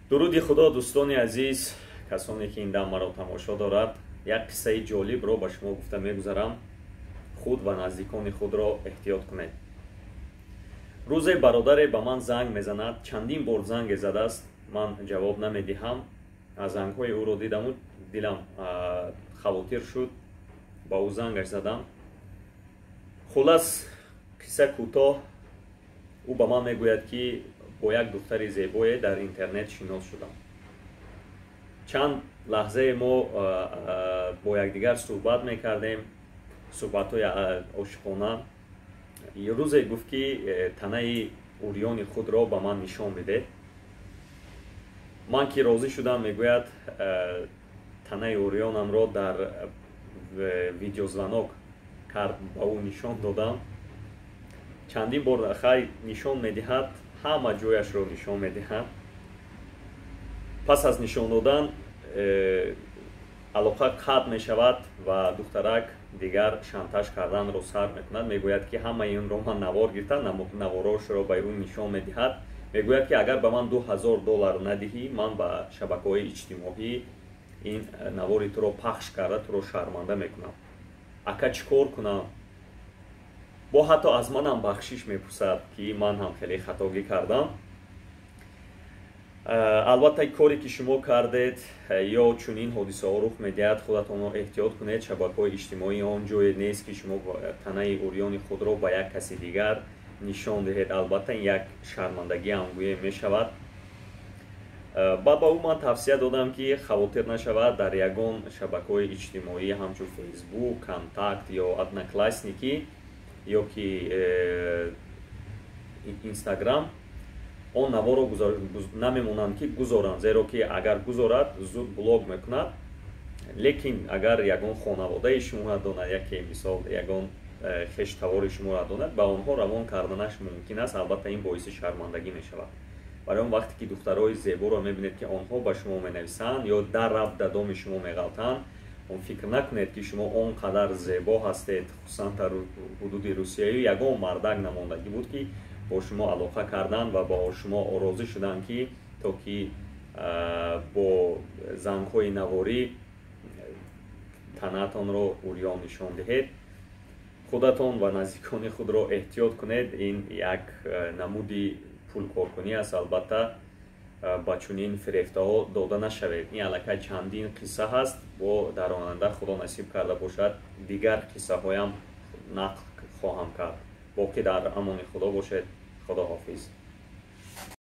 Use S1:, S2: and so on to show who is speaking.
S1: Дуруди Худо, дӯстони азиз, касоне ки ин дам маро тамошо дорад. Як қиссаи ҷолибро ба шумо гуфта мегузарам. Худ ва наздикони худро эҳтиёт кунед. Рӯзе бародаре ба ман занг мезанад. Чандин бор занге задааст, ман ҷавоб намедиҳам. Аз зангҳои ӯро дидаму дилам хавотир шуд, ба ӯ зангаш задам. Хулас, қисса кӯтоҳ, ӯ ба ман мегӯяд, ки бо як духтари зебое дар интернет шинос шудам. Чанд лаҳзае мо бо якдигар суҳбат мекардем, суҳбатҳои ошиқона. Рӯзе гуфт, ки танаи урёни худро ба ман нишон бидед. Ман ки розӣ шудам, мегӯяд, танаи урёнамро дар видеозвонок кард, ба ӯ нишон додам. Чандин бор хай нишон медиҳад, ҳама ҷояшро нишон медиҳад. Пас аз нишон додан алоқа қатъ мешавад ва духтарак дигар шантаж карданро сар мекунад. Мегӯяд, ки ҳамаи инро ман навор гирифтам, наворошро ба ӯ нишон медиҳад. Мегӯяд, ки агар ба ман 2000 доллар надиҳӣ, ман ба шабакаҳои иҷтимоӣ ин навори туро пахш карда, туро шарманда мекунам. Ака, чӣ кор кунам? Бо ҳатто аз манам бахшиш мепурсад, ки ман ҳам хеле хатогӣ кардам. Албатта, коре ки шумо кардед, ё чунин ҳодисаҳо рух медиҳад, худатонро эҳтиёт кунед. Шабакаҳои иҷтимоӣ он ҷое нест, ки шумо танаи урёни худро ба як каси дигар нишон диҳед. Албатта, ин як шармандагӣ ҳам гӯем мешавад. Баъд ба ӯ ман тавсия додам, ки хавотир нашавад, дар ягон шабакаҳои иҷтимоӣ, ҳамчун Фейсбук, Контакт ё Одноклассники ё ки Инстаграм, он наворо намемонанд, ки гузоранд, зеро ки агар гузорад, зуд блок мекунад. Лекин агар ягон хонаводаи шуморо донад, яке мисол ягон хештавори шуморо донад, ба онҳо равон карданаш мумкин аст. Албатта, ин боиси шармандагӣ мешавад. Барои он вақте ки духтарои зеборо мебинед, ки онҳо ба шумо менависанд ё дар рафт дадоми шумо меғалтанд, он фикр накунед, ки шумо он қадар зебо ҳастед. Хусусан дар ҳудуди Русияю ягон мардак намондагӣ буд, ки бо шумо алоқа кардан ва бо шумо розӣ шуданд, ки то ки бо зангҳои наворӣ танаатонро урён нишон диҳед. Худатон ва наздикони худро эҳтиёт кунед. Ин як намуди пулкоркунӣ аст. Албатта, ба чунин фирефтаҳо дода нашавед. Ин аллакай чандин қисса ҳаст. Бо дар оянда, Худо насиб карда бошад, дигар қиссаҳоям нақл хоҳам кард. Боқӣ дар амони Худо бошед. Худоҳофиз.